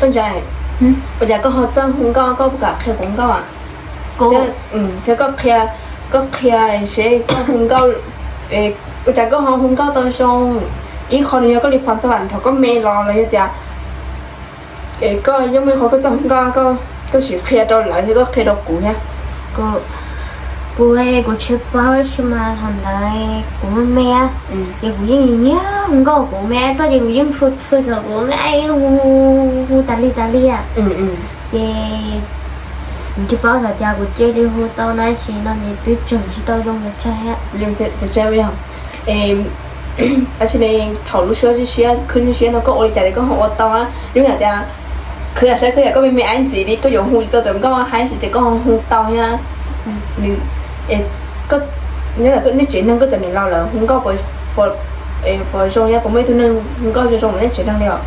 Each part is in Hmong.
Ntsa, ua cas koj ho txawj hu nkauj, koj puas kam qhia kuv nkauj? Thiab koj qhia, koj qhia seb koj hu nkauj, ua cas koj ho hu nkauj tau zoo? Ib qho nws yog koj li phom xab vam thaum koj me los los yog tias koj yeej muaj ib qho koj txawj hu nkauj, koj sim qhia rau lawv thiab koj qhia rau kuv thiab. Kuv, kuv tsis paub tab sis mas thaum ntawd kuv me me, ces kuv yeej nyiam hu nkauj, kuv me tuaj ces kuv yeej fwj fwj thaum kuv me yeej hu, hu tas li tas li. Ces kuv tsis paub xyov cas kuv cia li hu tau no tab sis no nws twb tseem tsis tau zoo pes tsawg thiab. Thaum lub suab siab siab khwb siab no koj ua li cas es koj ho ua tau? Yog hais tias khwv yam saib khwv yam koj me me ib ntxiv li koj yuav hu tsis tau cov nkauj haib ces koj ho hu tau thiab. Nyob nej tsev neeg koj cov niam laus lawv hu nkauj puas zoo thiab, puas muaj ib tug neeg hu nkauj zoo zoo rau nej tsev neeg li os?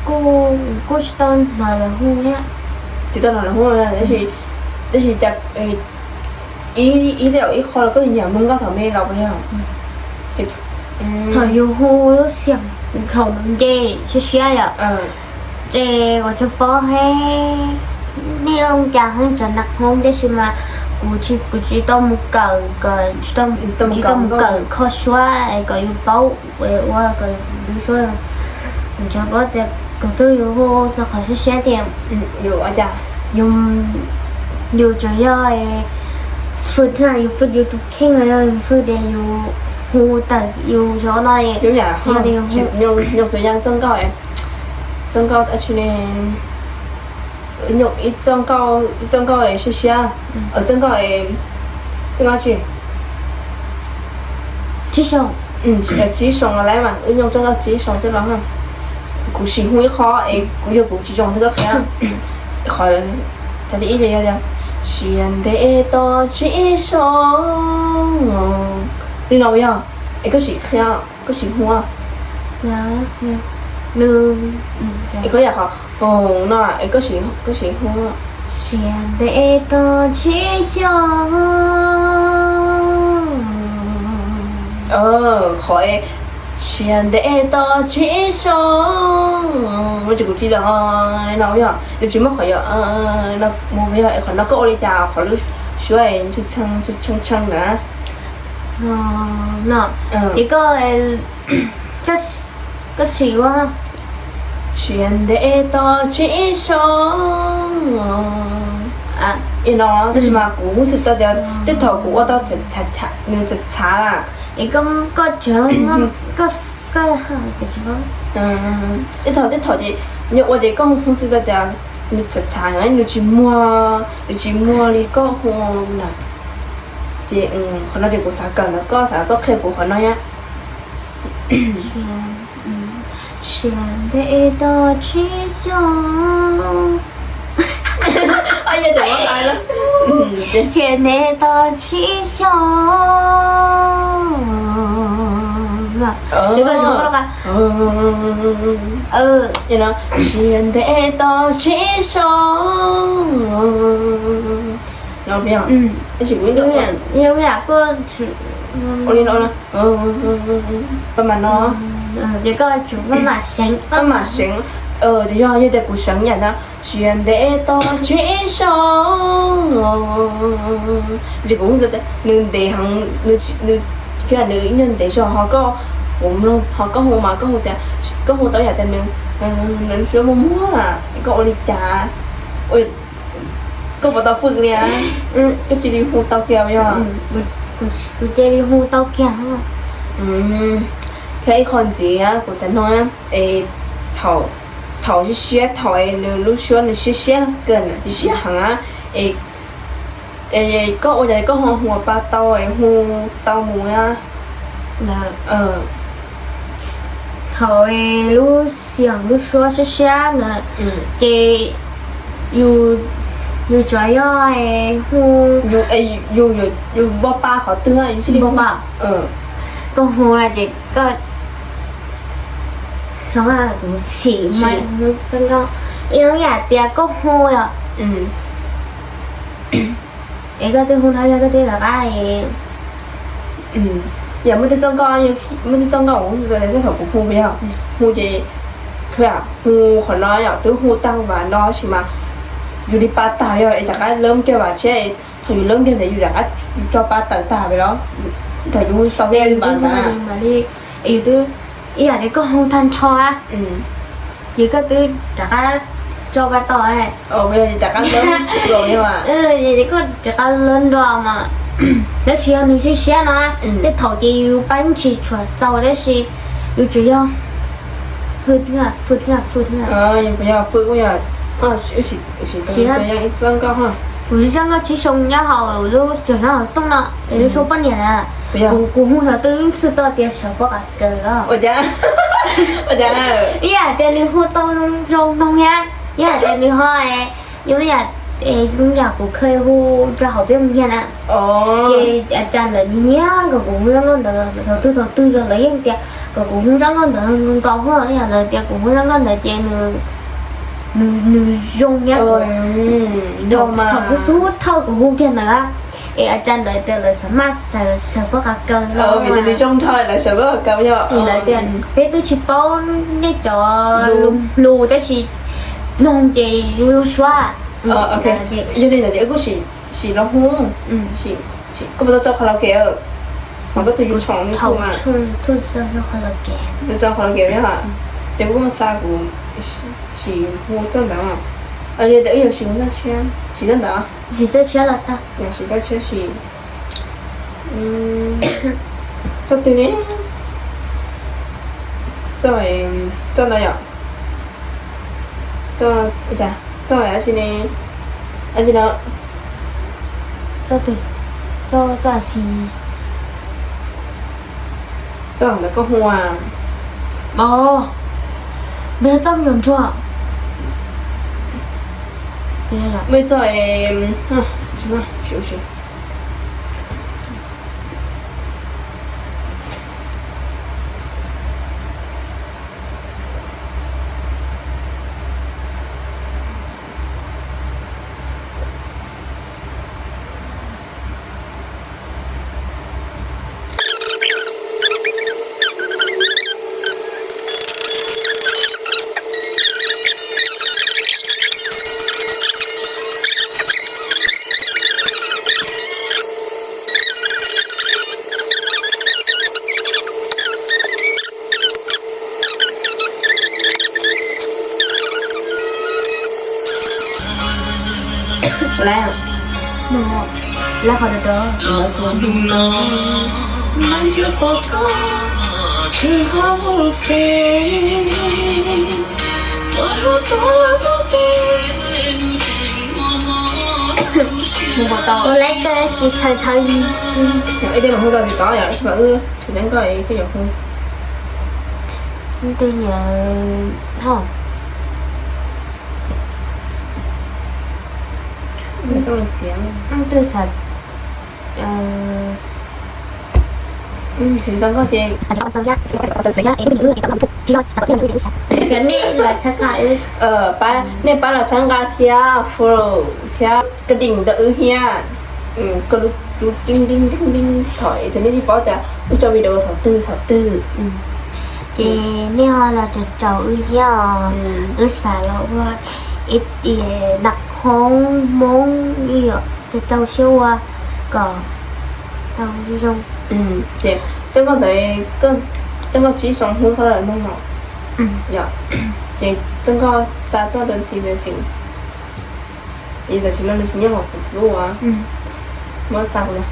Kuj tsis tau hnov lawv hu thiab. Tsis tau hnov lawv hu, tab sis cas ib, ib qho los koj nyiam mus nkauj thaum me los puas yog? Thaum yus hu lub xiam thaum nce siab siab yom, ces kuv tsis paub thiab, nej ua cas heev tseem nag hmoob tab sis mas kuv, kuv tsis tau mus kawm, tsis tau mus kawm kho suab es kom yus paub ua kom lub suab, kuv tsis paub tias tus twg yus hu tau qhov siab siab tias yus, yus tsuas yog fwj, yus fwj yus tus kheej los yog yus fwj tias yus hu tawm yus zov no. Yus yam ho nyob tus yam txoj nkauj, txoj nkauj tab sis ne, ib txoj nkauj, ib txoj nkauj siab siab, txoj nkauj, txoj nkauj tsis, tsib xyoos los lawm mas, wb nyob txoj nkauj tsib xyoos coj los. Kuv sim hu ib qho es kuv yog kuv tsis zoo thiab koj qhia. Qhov, qhov thib ib yog tias, sia ntev tos tsib xyoos, li no yog, es koj sim qhia, koj sim hu. Es koj yam qhov no es koj sim hu, sia ntev tos tsib xyoos. Qhov sia ntev tos tsib xyoos, no tsis kuv tsis los no yog nws tsis muaj qhov yog, no mus yog qhov no koj ua li cas qhov lub suab tshee tshee na. No, es koj, koj sim ua, sia ntev tos tsib xyoos, tab sis mas kuv xav tau tias tej thaum kuv ua tau nws txhav txhav na. Es koj, koj, koj, tej thaum, tej thaum ces nyob ua ces koj hu xwb tau tias nws txhav txhav, nws tsis muag, nws tsis muag li koj hu na. Ces qhov no ces kuv xav kawm ntawm koj, xav koj qhia kuv qhov no thiab. Sia ntev tos tsib xyoos. Sia ntev tos tsib xyoos. Sia ntev tos tsib xyoos. No, tab sis kuv, ua li no, pab mam no, pab mam seev, ces yog, yog tias kuv seev yam no, sia ntev tos tsib xyoos, ces kuv, nws ntev heev, nws, nws, nws ib nyuag ntev zog ho koj, kuv mloog ho koj hu mas koj hu tias, koj hu tau yam tias nws, nws suab muag muag, koj ua li cas, koj puas tau fwm li, koj cia li hu tau kiag yog? Kuv cia li hu tau kiag. Thiab ib qho ntxiv kuv xav nug, es thaum, thaum siab siab, thaum es nws lub suab nws siab siab kawg, siab heev, es koj ua cas koj ho hu pa tau, hu tau mus na? Thaum lub xiam lub suab siab siab ntawd ces yus, yus tsuas yog hu, yus npau pa qhov twg, yus tsis npau pa, koj hu na ces koj, kuv sim, ib yam tias koj hu os, es koj twb hu no yog koj twb rov qab, yog muaj tej txoj nkauj, muaj tej txoj nkauj kuv xav tias tej thaum kuv hu yog hu ces Hu qhov no yom, twb hu tag vas no sis mas yus li pa tag yog es rov qab lawb kiag vas tshiab, thaum yus lawb kiag ntawd yus rov qab tso pa tawm tag pem los, thaum yus xaus li vas ntawd na. Yus twb ib yam tias koj hu tag nrho ces koj twb rov qab tso pa tawm, koj rov qab lawb nrog mas. Tab sis yog nws siab siab no, tej thaum ces yus pa yeej tsis tshua txaus tab sis yus tsuas yog fwj fwj fwj. Kuv zoo nkauj tsib xyoo nyob hauv lub xyoo nyob hauv tooj no, lub suab poj niam na. Kuv hu xov twb yeej xwb tau tias sawv pob qa kaws os. Ib yam tias nws hu tau zoo mloog thiab, ib yam tias nws ho, yus yam, yus yam kuv kheev hu rau hauv peb mus nyiag na. Ces a cas lawv nyiag nyiag kom kuv hu zoo nkauj ntawd, thaum twg thaum twg los lawv yeej tias kom kuv hu zoo nkauj ntawd nkaus nkaus, yog lawv tias kuv hu zoo nkauj ntawd ces nws zoo thiab. Thaum xub xub thawj kuv hu kiag ntawd es a cas lawv tias lawv xav maj sawv pob qa kaws no, lawv tias peb twb tsis paub nej cov lus tab sis mloog ces zoo suab. Yog li ntawd ces kuj sim los hu, koj puas tau tso qhov laus kev, mas koj tus YouTube channel, tus tso qhov laus kev, ces kuv muaj xa kuv sim hu txoj ntawd. Yog tias wb yuav sim hu txoj tshiab, sim txoj ntawd, sim txoj tshiab los tau, sim txoj tshiab sim. Txoj twg ne? Txoj, txoj no yom. Txoj, txoj dab tsi ne? Dab tsi no? Txoj twg? Txoj, txoj xis. Txoj ntawd koj hu a? Os, npawg txoj me nyuam ntsuag. Muaj txoj, Lab, lab qhov dog dog. Ua lab koj tsis txhawj txhawj. Ib tug los hu tau tsis tau yom, ib tug mas wb tsis tau nkoj koj yuav hu. Ib tug niam ho. Ib tug xav, tsis tau nkoj ces nej los txhawb nqa, nej pab los txhawb nqa thiab follow thiab ka dim rau wb thiab. Koj lub tub tib nteeb nteeb nteeb thaum es nej tsis paub tias wb tso video thaum twg thaum twg. Ces nej ho los caum caum wb thiab os. Wb xav los ua ib tiam nam qhoob Hmoob ib yam, caum caum siab ua kom tau zoo. Ces txoj nkauj ntawd, txoj nkauj tsib xyoo hnub koj los mloog no, ces txoj nkauj xa txoj dua ti ve xim. Tam sim no nws tsis nyob hauv kuv lub, muab xa kuv na.